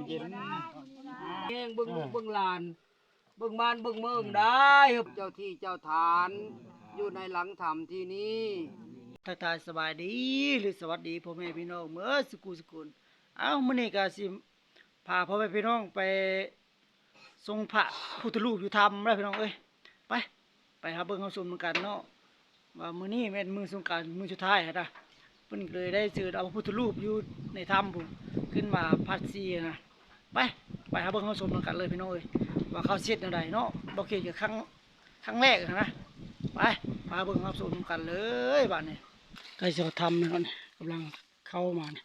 ເຫັນ ແຍງເບິ່ງລູກເບິ່ງຫຼານ ເບິ່ງບ້ານເບິ່ງເມືອງໄດ້ ເຈົ້າທີ່ເຈົ້າທານ ຢູ່ໃນຫຼັງຖ້ຳທີ່ນີ້ ທັກທາຍສະບາຍດີ ຫຼື ສະຫວັດດີພໍ່ແມ່ພີ່ນ້ອງເໝິດສຸຄູ່ສຸຄົນ. ເອົ້າ ມື້ນີ້ກະຊິພາພໍ່ແມ່ພີ່ນ້ອງໄປ ຊົງພະພຸດທະຮູບຢູ່ຖ້ຳແລ້ວພີ່ນ້ອງເອີຍ. ໄປ ໄປຫາເບິ່ງຫາຊົມນຳກັນເນາະ ວ່າມື້ນີ້ແມ່ນມື້ສົງການມື້ສຸດທ້າຍຫັ້ນນະ ເພິ່ນກໍເລີຍໄດ້ເຊີນເອົາພະພຸດທະຮູບຢູ່ໃນຖ້ຳພຸ້ນ ຂຶ້ນມາພັດຊີຫັ້ນນະ. ໄປ ໄປຫາເບິ່ງຫາຊົມນຳກັນເລີຍພີ່ນ້ອງເອີຍ ວ່າເຂົາຊິເຮັດແນວໃດເນາະ. ບໍ່ເຄີຍກໍຄັ້ງ ຄັ້ງແລກຫັ້ນນະ. ໄປ ໄປຫາເບິ່ງຫາຊົມນຳກັນເລີຍບາດນີ້. ໃກ້ຊິຮອດຖ້ຳແລ້ວນີ້ ກຳລັງເຂົ້າມານີ້.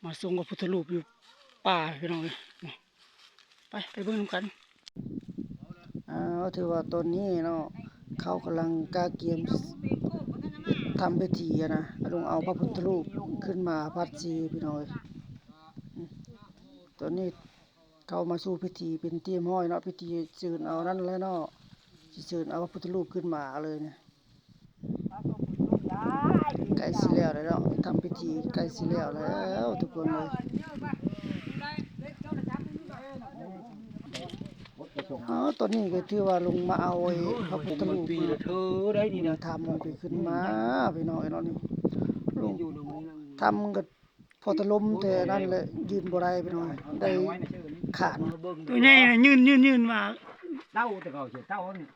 ມາຊົງພະພຸດທະຮູບຢູ່ປ່າພີ່ນ້ອງເອີຍ. ໄປ ໄປເບິ່ງນຳກັນ. ອ້າວ ຖືວ່າຕອນນີ້ເນາະ ເຂົາກຳລັງກະກຽມທຳພິທີຫັ້ນນະ ລົງເອົາພະພຸດທະຮູບຂຶ້ນມາພັດຊີພີ່ນ້ອງເອີຍ. ຕອນນີ້ເຂົ້າມາສູ່ພິທີເປັນທີ່ຮຽບຮ້ອຍເນາະ ພິທີເຊີນເອົານັ້ນແຫຼະເນາະ ຊິເຊີນເອົາພະພຸດທະຮູບຂຶ້ນມາເລີຍນີ້. ໃກ້ຊິແລ້ວແລ້ວເນາະ ທຳພິທີໃກ້ຊິແລ້ວແລ້ວທຸກຄົນເອີຍ. ເອົາ ຕອນນີ້ກໍຖືວ່າລົງມາເອົາໄອ້ພະພຸດທະຮູບ ທຳມັນຂຶ້ນມາພີ່ນ້ອງເອີຍເນາະ. ນີ້ ທຳກໍພໍຖະຫຼົ່ມແຕ່ນັ້ນແຫຼະ ຢືນບໍ່ໄດ້ພີ່ນ້ອງ ໄດ້ຂານ. ໂຕໃຫຍ່ນະ ຢືນ ຢືນ ຢືນວ່າ ເຕົ້າແຕ່ເກົ່າຊິເຕົ້ານີ້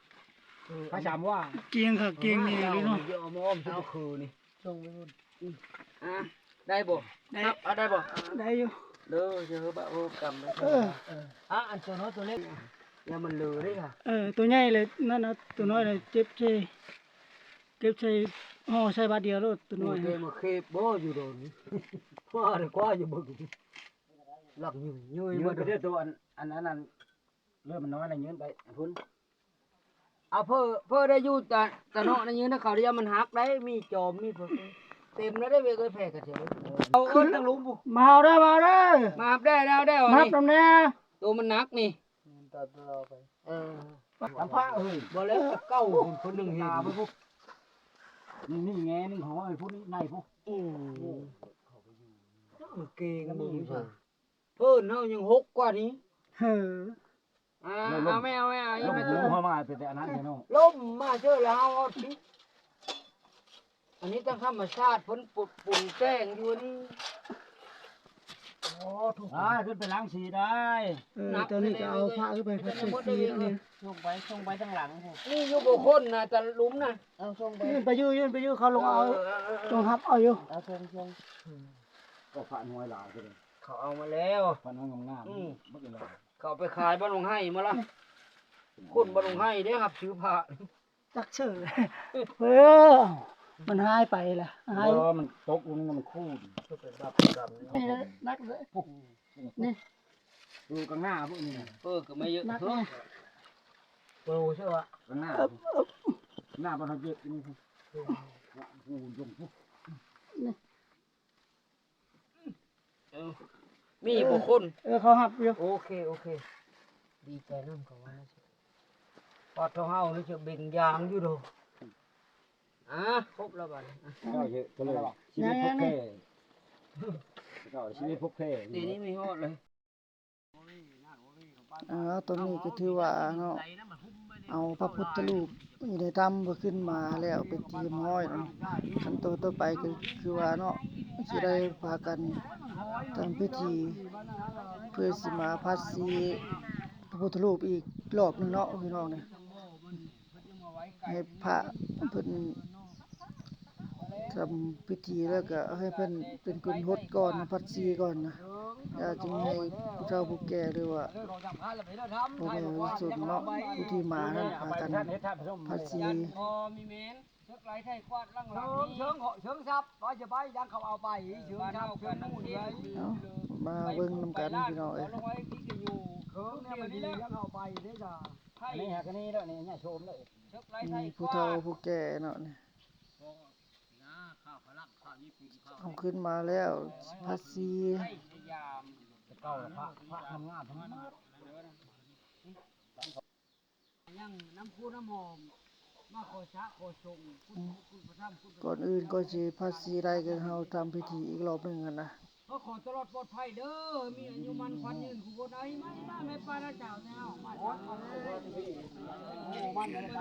ພະສາມວ່າ ກຽງຄັກກຽງແນ່ເລີຍເນາະ. ເອົາມາອ້ອມຊຸມຄືນີ້ ສົ່ງໄປພຸ້ນ. ອືມ ອ່າ ໄດ້ບໍ່? ໄດ້ ເອົາໄດ້ບໍ່? ໄດ້ຢູ່ ເດີ ເດີ ບະໂອກຳໄດ້. ເອີ ອ່າ ອັນໂຕນ້ອຍໂຕເລັກ ຢ່າມັນເລີເດ້. ເອີ ໂຕໃຫຍ່ເລີຍນັ້ນນະ ໂຕນ້ອຍເລີຍເຈັບໃສ່ ເກັບໃສ່ຫໍ່ໃສ່ບາດດຽວໂລດ ໂຕນ້ອຍ. ໂອ້ຍ ມາເຂບບໍ່ຢູ່ດອນນີ້ ວ່າແຕ່ກວ່າຢູ່ເບິ່ງ ຫຼັກຍືຍຍືຍ ຍືນໄປເດີ. ໂຕອັນ ອັນ ອັນນັ້ນ ເລືອດມັນນ້ອຍນະ ຍືນໄປພຸ້ນ. ເອົາ ເພີ້ ເພີ້ໄດ້ຢູ່ ຕາ ຕາເນາະນະ ຍືນໃຫ້ເຂົາ ຢ່າມັນຫັກໄດ້ ມີຈອມ ມີເພິ່ນ ເຕັມແລ້ວເດ້ ເວກເອີຍ ແຜ່ກະເທີ. ເອົາ ເອີ້ນທາງລຸງພຸ້ນ ມາເອົາເດີ ມາເອົາເດີ ມາຮັບໄດ້ແລ້ວ ໄດ້ເອົາ ມາຮັບນຳແດ່ ໂຕມັນໜັກນີ້. ເອີ ທຳພະເອີຍ ບໍ່ແລ້ວເກົ່າ ຄົນໜຶ່ງເຫັນ ນີ້ແງ່ໜຶ່ງເຂົາເອົາໃຫ້ຜູ້ນີ້ໃນຜູ້. ອືມ ເກັ່ງ ເພິ່ນເຮົາຍັງຫົກກວ່ານີ້. ເອີ ອ່າ ເອົາແມ່ ເອົາແມ່ ເອົາແມ່ ເອົາແມ່ ເອົາແມ່ ເອົາແມ່ ເອົາແມ່ ລົມມາເຈີແລ້ວເຮົາເອົາຕິ. ອັນນີ້ຕັ້ງທຳມະຊາດເພິ່ນປຸ ປຸງແຕ່ງຢູ່ນີ້. ໂອ້ ຖືກ ອ່າ ຂຶ້ນໄປລ້າງສີໄດ້. ເອີ ຕອນນີ້ກໍເອົາພະຂຶ້ນໄປພັດໃສ່ຕີນນີ້ ສົ່ງໄປ ສົ່ງໄປທາງຫຼັງພຸ້ນ. ນີ້ຢູ່ບໍ່ຄົນນະ ຕາລຸມນະ ເອົາສົ່ງໄປ ຍື່ນໄປຢູ່ ຍື່ນໄປຢູ່ ເຂົາລົງເອົາ ເອີ ເອີ ເອີ ລົງຮັບເອົາຢູ່. ເອົາສົ່ງ ສົ່ງ ກໍພະນ້ອຍຫຼາຍເດ້ ເຂົາເອົາມາແລ້ວ ພະນ້ອຍງາມໆ. ອືມ ເຂົາໄປຂາຍບ້ານໜອງໄຮ່ມາລະ ຄົນບ້ານໜອງໄຮ່ເດ້ຮັບຊື້ພະ. ຈັກຊື່ ເອີ ມັນຫາຍໄປລະ ຫາຍ ບໍ່ ມັນຕົກລົງ ມັນຄູນ ຄືເປັນບາບກຳນີ້ ໜັກເລີຍ ນີ້ ຢູ່ຂ້າງໜ້າພຸ້ນນີ້. ເອີ ກໍມາເຍອະ ໜັກເລີຍ ໂຕເຊື່ອວ່າຂ້າງໜ້າ ເອີ ໜ້າບໍ່ທັນເຈັບນີ້ ຄູນລົງພຸ້ນ ນີ້. ເອີ ມີບໍ່ຄົນ ເອີ ເຂົາຮັບຢູ່. ໂອເຄ ໂອເຄ ດີໃຈນຳເຂົາວ່າ ປາດເທົ່າເຮົານີ້ຈະເບັງຢາງຢູ່ດອກ. ອ່າ ຄົບແລ້ວບາດນີ້ ອ່າ ເຈົ້າເຮັດກໍເລີຍ ຊີວິດພົບແພ ເຈົ້າຊີວິດພົບແພ ນີ້ນີ້ມີຮອດເລີຍ. ອ່າ ຕອນນີ້ກໍຖືວ່າເນາະ ເອົາພະພຸດທະຮູບຢູ່ໃນຖ້ຳເພິ່ນຂຶ້ນມາແລ້ວເປັນທີ່ຮຽບຮ້ອຍເນາະ. ຂັ້ນຕອນຕໍ່ໄປກໍຄືວ່າເນາະ ຊິໄດ້ພາກັນທຳພິທີ ເພື່ອຊິມາພັດສີພະພຸດທະຮູບອີກລອບໜຶ່ງເນາະ ພີ່ນ້ອງເອີຍ. ໃຫ້ພະເພິ່ນທຳພິທີແລ້ວກໍໃຫ້ເພິ່ນເປັນຄົນຫົດກ່ອນ ພັດສີກ່ອນນະ ແລ້ວຈຶ່ງໃຫ້ຜູ້ເຖົ້າຜູ້ແກ່ ຫຼືວ່າພໍ່ແມ່ປະຊາຊົນເນາະ ຜູ້ທີ່ມາຫັ້ນພາກັນພັດສີ. ເຊີງໄຫຼໄທກວາດຫຼັງໆນີ້ ເຊີງເຂາະເຊີງຊັບ ວ່າຈະໄປຍັງເຂົາເອົາໄປ ເຊີງຊັບເຊີງໜູນເລີຍ. ເອົ້າ ມາເບິ່ງນຳກັນພີ່ນ້ອງເອີຍ ເຄິ່ງນີ້ມັນດີຍັງເອົາໄປເດ້ຈ້າ. ອັນນີ້ຫາກະນີ້ແລ້ວນີ້ ຍາໂຊມເລີຍ ນີ້ຜູ້ເຖົ້າຜູ້ແກ່ເນາະນີ້ ເອົາຂຶ້ນມາແລ້ວ ພະສີ ແຕ່ເກົ່າລະພະ ພະງາມໆ ທັງນັ້ນ ຍັງນ້ຳຄູນ້ຳຫອມ ມາຂໍສະຂໍສົງ ອືມ ຄຸນພະທຳ ຄຸນພະ ກ່ອນອື່ນກ່ອນຊິພະສີໄດ້ ກໍເຮົາທຳພິທີອີກລອບໜຶ່ງຫັ້ນນະ. ຂໍຕະຫຼອດປອດໄພເດີ ມີອາຍຸໝັ້ນຂວັນຍືນຄູ່ຄົນ. ເອົາ ມາ ມາ ແມ່ປ້າລະເຈົ້າແທ້ເຮົາ ມາ ມັນນັ້ນລະ ໜ້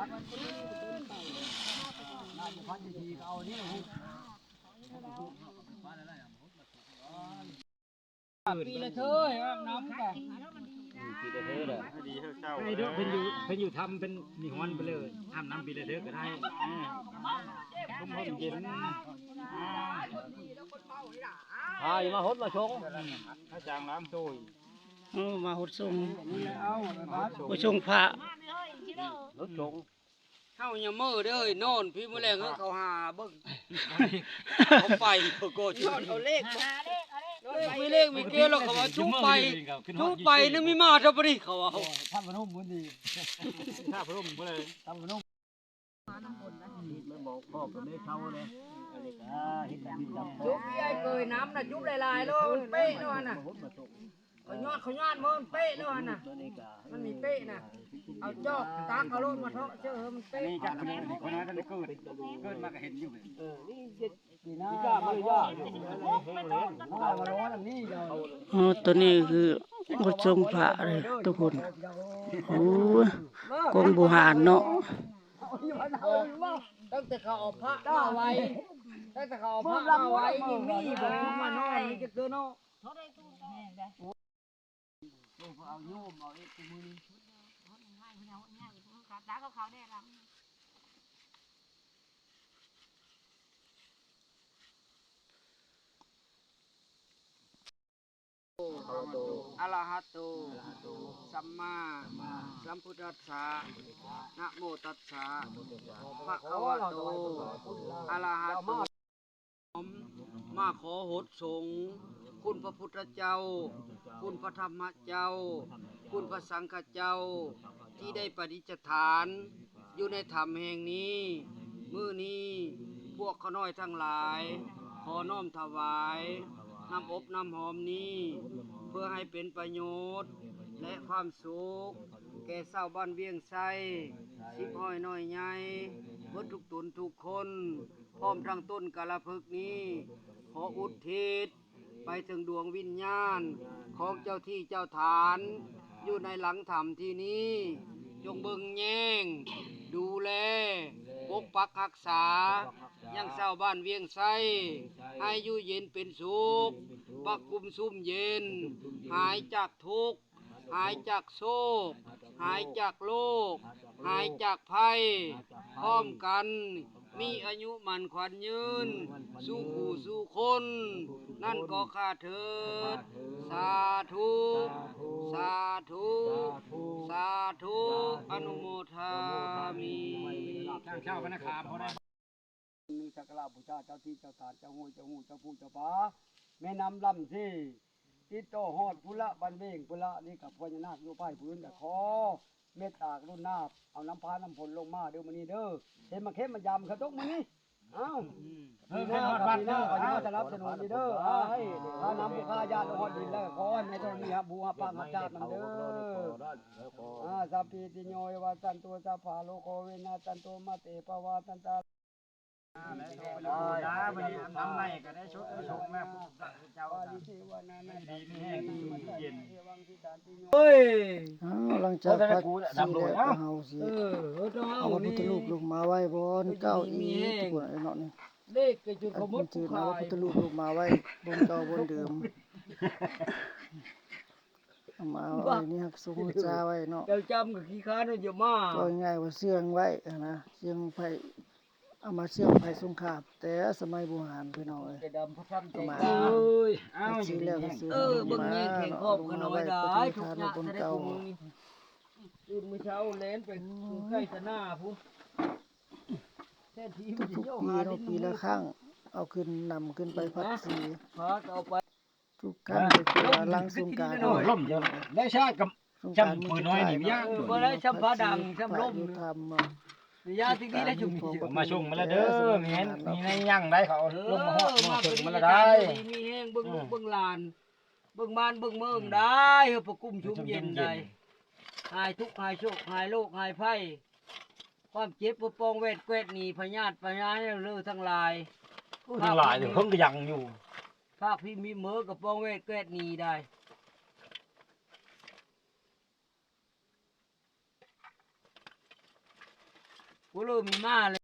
າຈະພັນທີ່ດີກໍເອົານີ້ ປີລະເທື່ອອາບນ້ຳກະ ປີລະເທື່ອລະ ໃຫ້ເດີ ເພິ່ນຢູ່ ເພິ່ນຢູ່ຖ້ຳ ເພິ່ນມີຮ້ອນໄປເລີຍ ອາບນ້ຳປີລະເທື່ອກໍໄດ້ ລົມເຢັນ ພາມາຫົດມາຊົງ ອາຈານລ້າງໂຕຍ ເອີ ມາຫົດສົງ ຫົດສົງພະ ຫົດສົງ ເຮົາຢ່າເມີເດີ ນອນພີ້ມື້ແລງເຂົາຫາເບິ່ງ ເຂົາໄປ ເຂົາກໍ ນອນເອົາເລກ ມີເລກມີເກລ ແລ້ວເຂົາວ່າ ຊຸມໄປ ຊຸມໄປນະ ມີມາເທົ່າປານນີ້ ເຂົາວ່າ ທ່ານພະນົມພຸ້ນດີ ທ່ານພະນົມພຸ້ນເລີຍ ທ່ານພະນົມ ໄປບອກພໍ່ກັບແມ່ເຖົ້າເລີຍ ຈຸບເອີຍ ເກີຍນ້ຳນະ ຈຸບຫຼາຍໆໂລດ ມັນເປະໂລດຫັ້ນນະ ເຂົາຍອດ ເຂົາຍອດບໍ່ ມັນເປະໂລດຫັ້ນນະ ມັນມີເປະນະ ເອົາຈອກຕັກເອົາໂລດມາເທາະເຈີໃຫ້ມັນເປະ ອັນນີ້ຈັກ ຄົນນ້ອຍທັນໄດ້ເກີດ ເກີດມາກໍເຫັນຢູ່ ເອີ ນີ້ເຈັດປີໜ້າ ປີກາມາເລີຍ ອໍ ໂຕນີ້ຄືຫົດສົງພະເດ້ທຸກຄົນ ໂອ້ຍ ກົງບູຮານເນາະ ຕັ້ງແຕ່ເຂົາເອົາພະມາໄວ້ ຕັ້ງແຕ່ເຂົາເອົາພະມາໄວ້ ຍັງມີບໍ່ ມານອນນີ້ຈັກເທື່ອເນາະ ເອົາໂຍມເອົາເອກ ມື້ນີ້ ອະລະຫະໂຕ ສຳມາສຳພຸດທັດສະ ນະໂມຕັດສະ ພະຄະວະໂຕ ອະລະຫະໂຕ ມາຂໍຫົດສົງ ຄຸນພະພຸດທະເຈົ້າ ຄຸນພະທຳມະເຈົ້າ ຄຸນພະສັງຄະເຈົ້າ ທີ່ໄດ້ປະດິດສະຖານ ຢູ່ໃນຖ້ຳແຫ່ງນີ້ ມື້ນີ້ພວກຂ້ານ້ອຍທັງຫຼາຍ ຂໍນ້ອມຖວາຍນ້ຳອົບນ້ຳຫອມນີ້ ເພື່ອໃຫ້ເປັນປະໂຫຍດ ແລະ ຄວາມສຸກ ແກ່ຊາວບ້ານວຽງໄຊ ສິບຮ້ອຍນ້ອຍໃຫຍ່ ເບິດທຸກຕົນທຸກຄົນ ພ້ອມທັງຕົ້ນກາລະພຶກນີ້ ຂໍອຸທິດ ໄປເຖິງດວງວິນຍານຂອງເຈົ້າທີ່ເຈົ້າຖານ ຢູ່ໃນຫຼັງຖ້ຳທີ່ນີ້ ຈົ່ງເບິ່ງແຍງ ດູແລ ປົກປັກຮັກສາ ຍັງຊາວບ້ານວຽງໄຊ ໃຫ້ຢູ່ເຢັນເປັນສຸກ ປະກຸມຊຸ່ມເຢັນ ຫາຍຈາກທຸກ ຫາຍຈາກໂສກ ຫາຍຈາກໂລກ ຫາຍຈາກໄພ ພ້ອມກັນ ມີອາຍຸໝັ້ນຂວັນຍືນ ສູ່ຄູ່ສູ່ຄົນ ນັ້ນກໍຂ້າເທີດ ສາທຸ ສາທຸ ສາທຸ ອະນຸໂມທາມິ ສັກກາລະບູຊາເຈົ້າທີ່ເຈົ້າທານ ເຈົ້າຫ້ວຍ ເຈົ້າຮູ ເຈົ້າພູ ເຈົ້າຜາ ແມ່ນ້ຳລຳຊີ ຕິດຕໍ່ຮອດພຸ້ນລະ ບ້ານເວງພຸ້ນລະ ນີ້ກໍພະຍານາກຢູ່ພາຍພື້ນ ກໍຂໍເມດຕາກະລຸນາ ເອົານ້ຳຟ້ານ້ຳຝົນລົງມາເດີມື້ນີ້ເດີ ເຫັນມາເຂັມມາຢາມເຂົາຕົກມື້ນີ້ ເອົ້າ ເອີ ເພິ່ນຮອດວັດເດີ ເອົາ ສະໜັບສະໜູນນີ້ເດີ ເອົາ ໃຫ້ພານຳຜູ້ຂ້າຍາດລົງຮອດດິນແລ້ວ ຂໍໃຫ້ແມ່ທອນມີຮັບຮູ້ຮັບຟັງຮັບຊາດນຳເດີ ອາ ສັບພີຕິໂຍ ວິວັດສັນຕຸ ສັບພາໂລໂຄ ວິນາສສັນຕຸ ມາເຕພະວັດສັນຕາ ເອີຍ ເອົາ ຫຼັງຈາກພັກສີແລ້ວ ເຮົາຊິເອົາພະພຸດທະຮູບລົງມາໄວ້ບ່ອນເກົ່າອີກ ທຸກຄົນເອີຍເນາະ ນີ້ ເລກໄປຈົນເຂົາໝົດ ເອົາພະພຸດທະຮູບລົງມາໄວ້ບ່ອນເກົ່າບ່ອນເດີມ ເອົາມາໄວ້ນີ້ ຮັກສົງຮັກສາໄວ້ເນາະ ເຈົ້າຈຳກໍຂີ້ຄ້ານວ່າຈະມາ ເວົ້າງ່າຍໆວ່າເຊື່ອງໄວ້ຫັ້ນນະ ເຊື່ອງໄວ້ ເອົາມາເຊື່ອງໄພສົງຄາມແຕ່ສະໄໝບູຮານ ພີ່ນ້ອງເອີຍ ແຕ່ດຳພະທຳໃຈ ເອົາມາ ເອີຍ ເອົາ ເບິ່ງແຍງແຂງຂອບຂະນ້ອຍດາຍ ທຸກຍາກແຕ່ໃດຜູ້ມື້ນີ້ ຕື່ນມື້ເຊົ້າແລ່ນໄປໃກ້ຕະໜ້າພຸ້ນ ແທນທີ່ມັນຊິໂຍຫາດິນ ປີລະຄັ້ງ ເອົາຂຶ້ນນຳຂຶ້ນໄປພັດສີ ພາກໍເອົາໄປ ທຸກຄັ້ງກໍຄືວ່າຫຼັງສົງການ ລົມເນາະ ໄດ້ຊາດກັບ ສຳປືນ້ອຍນີ້ຍາກ ເອີ ບໍ່ໄດ້ຊຳຟ້າດັງ ຊຳລົມ ຢູ່ຖ້ຳ ຍາກທີ່ນີ້ໄດ້ຊຸມ ມາຊົງມາແລ້ວເດີ ມີແຮງ ມີແຮງຍັງໄດ້ ເຂົາລົງມາຮອດ ເອີ ມາເຖິງມາແລ້ວໄດ້ ມີແຮງເບິ່ງລູກເບິ່ງຫຼານ ເບິ່ງບ້ານເບິ່ງເມືອງໄດ້ ເຮົາປະກຸມຊຸມເຢັນໄດ້ ຫາຍທຸກຫາຍໂສກຫາຍໂລກຫາຍໄພ ຄວາມເຈັບປົດປ່ອງແວດແກວດໜີ ພະຍາດພະຍາຍເລີທັງຫຼາຍ ໂອ້ຍ ທັງຫຼາຍເດີ ເພິ່ນກໍຍັງຢູ່ ພາກພີ້ມີເມີກະປ້ອງແວດແກດໜີໄດ້. ໂອ້ ເລີ່ມມີມາແລ້ວ.